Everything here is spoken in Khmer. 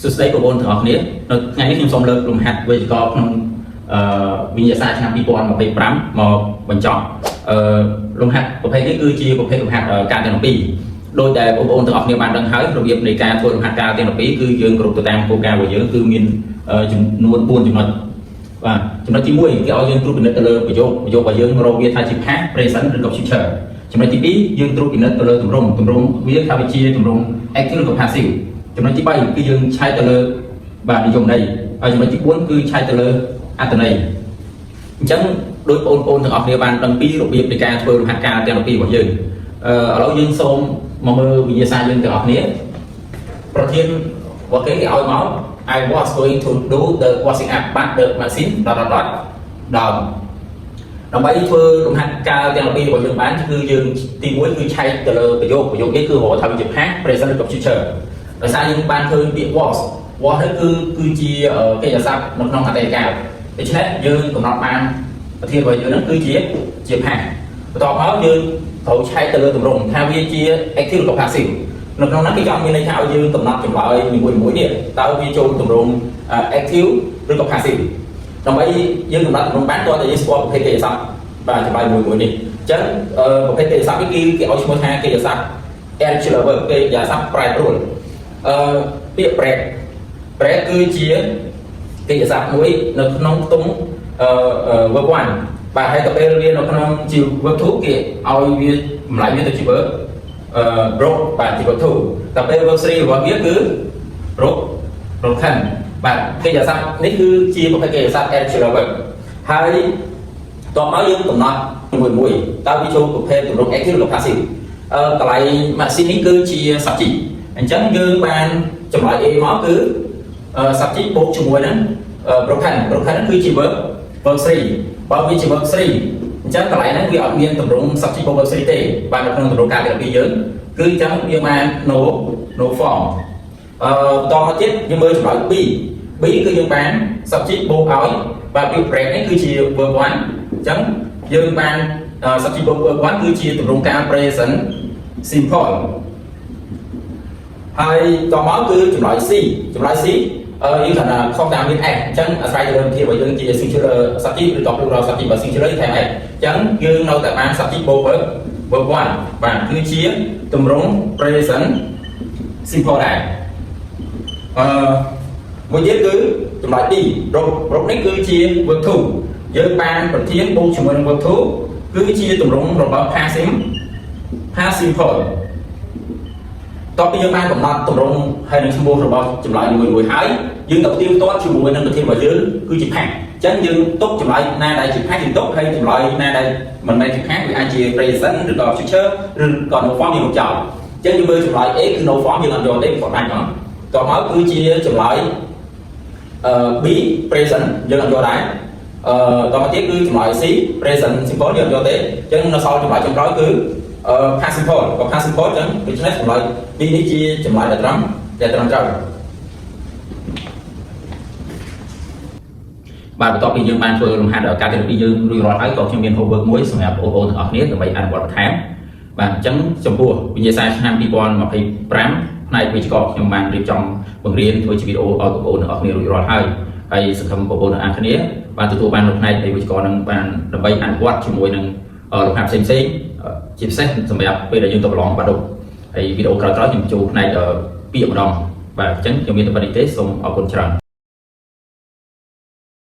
សួស្តីបងប្អូនទាំងអស់គ្នានៅថ្ងៃនេះខ្ញុំសូមលើកលំហាត់វេយ្យាករណ៍ក្នុងអឺវិញ្ញាសាឆ្នាំ2025មកបញ្ចប់អឺលំហាត់ប្រភេទនេះគឺជាប្រភេទលំហាត់កាលទាំង12ដោយដែលបងប្អូនទាំងអស់គ្នាបានដឹងហើយរបៀបនៃការធ្វើលំហាត់កាលទាំង12គឺយើងគោរពទៅតាមគោលការណ៍របស់យើងគឺមានចំនួន4ចំណុចបាទចំណុចទី1គេឲ្យយើងត្រួតពិនិត្យទៅលើប្រយោគប្រយោគរបស់យើងរកវាថាជា past present ឬក៏ future ចំណុចទី2យើងត្រួតពិនិត្យទៅលើទម្រង់ទម្រង់វាថាវាជាទម្រង់ active ឬក៏ passive ចំណុចទី3គឺយើងឆែកទៅលើបាទនិយមន័យហើយចំណុចទី4គឺឆែកទៅលើអត្ថន័យអញ្ចឹងដោយបងប្អូនទាំងអស់គ្នាបានដឹងពីរបៀបនៃការធ្វើលំហាត់ការទាំងពីររបស់យើងអឺឥឡូវយើងសូមមកមើលវិញ្ញាសាយើងទាំងអស់គ្នាប្រធានរបស់គេគេឲ្យមក I was going to do the washing up, but the machine dot dot dot down. ដើម្បីធ្វើលំហាត់កាលទាំងពីររបស់យើងបានគឺយើងទី1គឺឆែកទៅលើប្រយោគប្រយោគនេះគឺរកថាវាជា past, present ឬក៏ future ដោយសារយើងបានឃើញពាក្យ was was នេះគឺគឺជាកិរិយាសព្ទនៅក្នុងអតីតកាលដូច្នេះយើងកំណត់បានប្រធានរបស់យើងហ្នឹងគឺជាជា past បន្ទាប់មកយើងត្រូវឆែកទៅលើទម្រង់ថាវាជា active ឬក៏ passive នៅក្នុងហ្នឹងគេចង់មានន័យថាឲ្យយើងកំណត់ចម្លើយនីមួយៗនេះតើវាចូលទម្រង់ active ឬក៏ passive ដើម្បីយើងកំណត់ទម្រង់បានតើតែយើងស្គាល់ប្រភេទកិរិយាសព្ទបាទចម្លើយមួយមួយនេះអញ្ចឹងប្រភេទកិរិយាសព្ទនេះគឺគេឲ្យឈ្មោះថាកិរិយាសព្ទ irregular verb កិរិយាសព្ទប្រែប្រួលអឺពាក្យ break break គឺជាកិរិយាសព្ទមួយនៅក្នុងខ្ទង់អឺ verb 1បាទហើយទៅពេលវានៅក្នុងជា verb 2គេឲ្យវាម្លាញ់វាទៅជា verb អឺ broke បាទជា verb 2តែពេល verb 3របស់វាគឺ broke broken បាទកិរិយាសព្ទនេះគឺជាប្រភេទកិរិយាសព្ទ irregular verb ហើយតបមកយើងកំណត់មួយមួយតើវាចូលប្រភេទទម្រង់ active ឬក៏ passive អឺកន្លែង machine នេះគឺជា subject អញ្ចឹងយើងបានចម្លើយ A មកគឺ subject បូកជាមួយនឹង broken broken ហ្នឹងគឺជា verb verb 3បើវាជា verb 3អញ្ចឹងកន្លែងហ្នឹងវាអត់មានទម្រង់ subject បូក verb 3ទេបាទនៅក្នុងទម្រង់កាលទី2យើងគឺអញ្ចឹងយើងបាន no form អឺបន្តមកទៀតយើងមើលចម្លើយ B B គឺយើងបាន subject បូកឲ្យបាទពាក្យ break នេះគឺជា verb 1អញ្ចឹងយើងបាន subject បូក verb 1គឺជាទម្រង់កាល present simple ហើយតមកគឺចម្លើយ C ចម្លើយ C អឺយើងគ្រាន់តែខុសតាមមាន S អញ្ចឹងអាស្រ័យទៅលើវិធីរបស់យើងជា singular subject ឬក៏ plural subject បើ singular ថែម S អញ្ចឹងយើងនៅតែបាន subject បូក verb verb 1បាទគឺជាទម្រង់ present simple ដែរអឺមួយទៀតគឺចម្លើយ D broke broke នេះគឺជា verb 2យើងបានប្រធានបូកជាមួយនឹង verb 2គឺជាទម្រង់របស់ past simple តោះពីយើងបានកំណត់ទម្រង់ហើយនឹងឈ្មោះរបស់ចម្លើយមួយមួយហើយយើងទៅផ្ទៀងផ្ទាត់ជាមួយនឹងប្រធានរបស់យើងគឺជា past អញ្ចឹងយើងទុកចម្លើយណាដែលជា past យើងទុកហើយចម្លើយណាដែលមិនមែនជា past វាអាចជា present ឬក៏ future ឬក៏ no form យើងលុបចោលអញ្ចឹងយើងមើលចម្លើយ A គឺ no form យើងអត់យកទេព្រោះដាច់ហ្មងតមកគឺជាចម្លើយអឺ B present យើងអត់យកដែរអឺតមកទៀតគឺចម្លើយ C present simple យើងអត់យកទេអញ្ចឹងនៅសល់ចម្លើយចុងក្រោយគឺអឺ past simple ក៏ past simple អញ្ចឹងដូច្នេះចម្លើយ B នេះជាចម្លើយដែលត្រឹមត្រូវបាទបន្ទាប់ពីយើងបានធ្វើលំហាត់ការទី2យើងរួចរាល់ហើយក៏ខ្ញុំមាន homework មួយសម្រាប់បងប្អូនទាំងអស់គ្នាដើម្បីអនុវត្តបន្ថែមបាទអញ្ចឹងចំពោះវិញ្ញាសាឆ្នាំ2025ផ្នែកវិទ្យាករខ្ញុំបានរៀបចំបង្រៀនធ្វើជាវីដេអូឲ្យបងប្អូនទាំងអស់គ្នារួចរាល់ហើយហើយសង្ឃឹមបងប្អូនទាំងអស់គ្នាបានទទួលបាននៅផ្នែកនៃវិទ្យាករនឹងបានដើម្បីអនុវត្តជាមួយនឹងលំហាត់ផ្សេងៗជាពិសេសសម្រាប់ពេលដែលយើងទៅប្រឡងបាក់ឌុបហើយវីដេអូក្រោយៗខ្ញុំចូលផ្នែកពាក្យម្ដងបាទអញ្ចឹងខ្ញុំមានតែប៉ុណ្ណេះទេសូមអរគុណច្រើន។